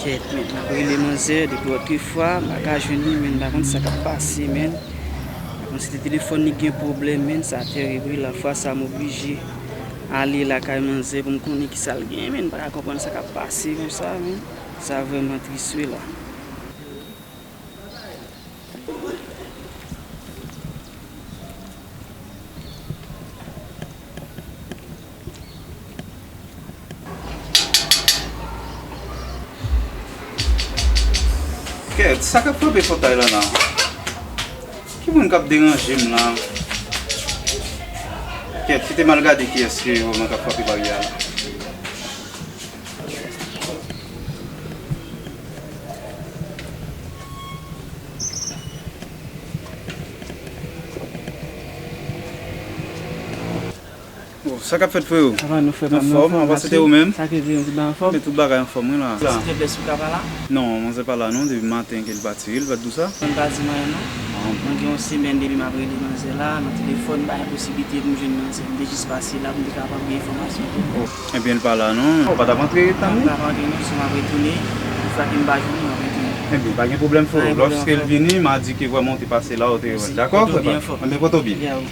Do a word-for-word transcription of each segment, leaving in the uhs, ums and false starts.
Kèt, men, m ap rele manzè depi otrefwa, m pa ka jwenn li, men, m pa konn sa k ap pase, men. Kòmsi te telefòn li gen pwoblèm, men, sa tèrib, wi, lafwa sa m oblije ale lakay manzè pou m konnen kisa l gen, men, m pa ka konprann sa k ap pase konsa, men. Sa vrèman tris, wi, la. Kèt, sa k ap frape pòtay la la? Ki moun k ap deranje m la? Kèt, kite m al gade kiyès ki vrèman k ap frape baryè a la. Oh, sa k ap fèt, freo? Apa nou, frè pa m, anfòm? Apa se te ou menm? Sa k di, ou ti ba anfòm? Men tout bagay anfòm, wi, la. Ti feblès ou ka pa la? Non, manzè pa la, non. Depi maten ke l pati, wi, l pa t di w sa? Mwen pa di m anyen, non. Mwen gen yon semèn depi m ap rele manzè la, nan telefòn, m pa gen posiblite pou m jwenn manzè. M te jis pase la pou m te kapab gen enfòmasyon tou. Oh, ebyen, l pa la, non. Ou pa t ap antre tann li? M p ap antre, non, si m ap retounen, yon fwa ke m pa jwenn li, m ap retounen. Ebyen, pa gen pwoblèm, freo. Lòske l vini, m a di ke vrèman ou te pase la, ou te wè l. Dakò, frè pa m? Ebyen, pote w byen.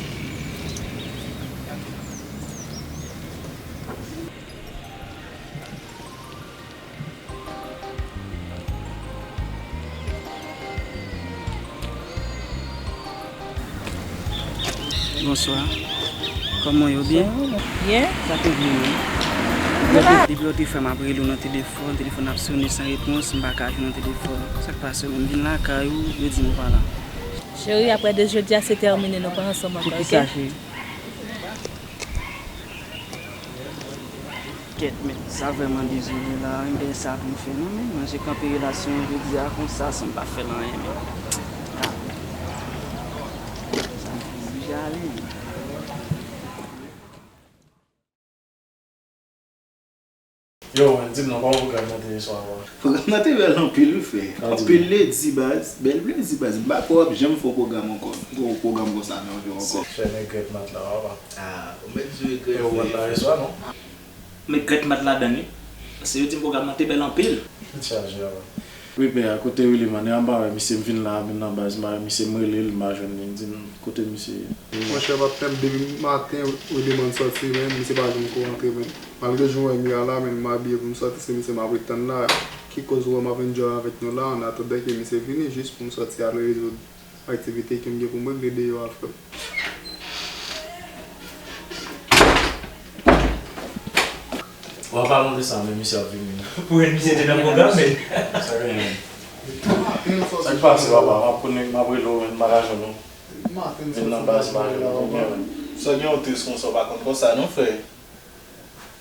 Bonswa. Kòman w ye, ou byen? Byen. Sa te vle, wi. Depi lòt fwa m ap rele w nan telefòn, telefòn ap sonnen san repons, m pa ka jwenn nan telefòn. Sa k pase w menm? M vin lakay ou, yo di m ou pa la. Cheri, apre de jodi a, se tèmine, nou pa ansanm ankò, oke? Poukisa, cheri? Kèt, men, sa vrèman dezole la, m gen sa pou m fè non, men, manje kanpe relasyon an jodi a konsa san m pa fè l anyen, men. Ah. Sa m oblije ale, men. Yo, man, di m non, kòman pwogram nan te ye swa a? Pwogram nan te bèl anpil, wi, frè. Anpil plezi, baz. Bèl plezi, baz. M pa kwè w ap janm fè yon pwogram ankò. Yon pwogram konsa nan yon jou ankò. Chèn regrèt mat la, papa. Ah, ou mèt di regrèt. Yo, mat la ye swa, non? Met grèt mat ladann, wi. Paske yo di m pwogram nan te bèl anpil. Tèt chaje, papa. Wi, pè a, kote Willyman? E a m pa wè misye, m vin la, m vin nan baz, m pa wè misye, m rele l, m pa jwenn li, m di m, kote misye ye? Monchè, pa t tann depi maten, Willyman sòti, men misye pa janm ko rantre, men. Malgre jan w wè m ye a la, men m abiye pou m sòti, se misye m ap ret tann la. Ki koz ou wè m ap enjoy avèk nou la, an atandan ke misye vini, jis pou m sòti al rezoud aktivite ke m gen pou m regle deyò a, frè m. W ap pa montre sa, men misye ap vini. Pou wè misye te nan pwogram, men. Sa genyen? Sa k pase, papa? M ap konnen, m ap rele w, men m pa ka jwenn ou. Men nan baz, m pa jwenn ou, men. Sa gen w tris konsa, w pa konn konsa, non, frè.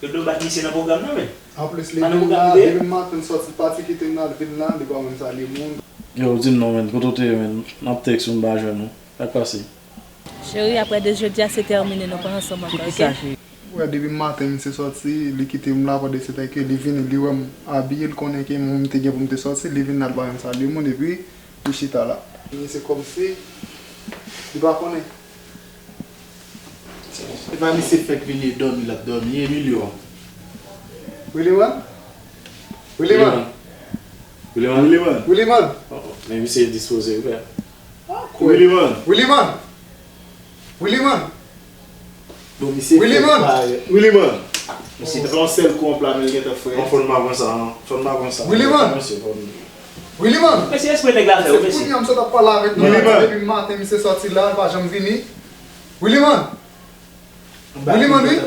Yo dwe bat misye nan pwogram nan, men. Anplis, li vin la, depi maten l sòti, l pati kite m nan, l vin la, li pa menm salye moun. Yo, di m non, men, kote w te ye, men? M ap tèks ou, m pa jwenn ou. Sa k pase? Cheri, apre de jodi a, se tèmine, nou pa ansanm ankò, oke? Poukisa, cheri? Ou wè, depi maten misye sòti, li kite m la, pandan se tan ke li vini, li wè m abiye, li konnen ke mwen menm te gen pou m te sòti, li vin la, li pa menm salye moun, epi li chita la. Misye kòmsi li pa konnen. Se pa misye fèk vini e dòmi l ap dòmi, Emilio. Willyman? Willyman? Willyman? Willyman? Willyman? Oh, oh. Men misye dispoze, wi, frè. Willyman! Willyman! Willyman! Bon, misye fèk parèt. Willyman! Misye te fè yon sèl kou an pla, men l gentan frèt. Bon, fò n pa pran sa, non. Fò n pa pran sa. Willyman! Mesye, fò n Willyman! Mesye, espre nèg la fè, wi, mesye. Se kounye a m sot ap pale avèk nou la, depi maten misye sòti la, l pa janm vini. Willyman! Willyman, wi.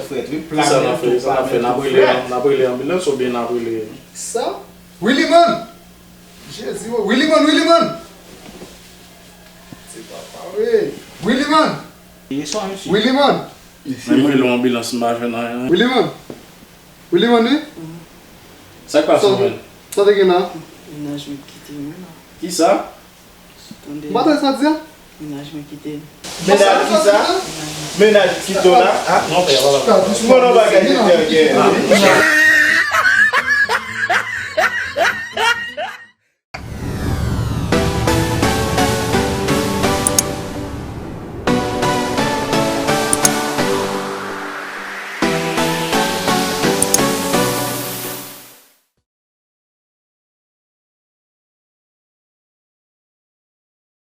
Kisa n ap fè? Kisa n ap fè? N ap rele, n ap rele anbilans oubyen n ap rele? Sa? Willyman! Jezi, Willyman, Willyman! Se papa, wi. Willyman! Willyman! Men m rele yon anbilans, m pa jwenn anyen. Willyman! Willyman, wi? Sa k pase, men? Sa te gen la? Mennaj mwen kite m la. Kisa? Tande. M pa tande sa w di a. Mennaj mwen kite m. Mennaj kisa? Mennaj kite w la? Ah, non, pè, papa. M konnen yon bagay te fè,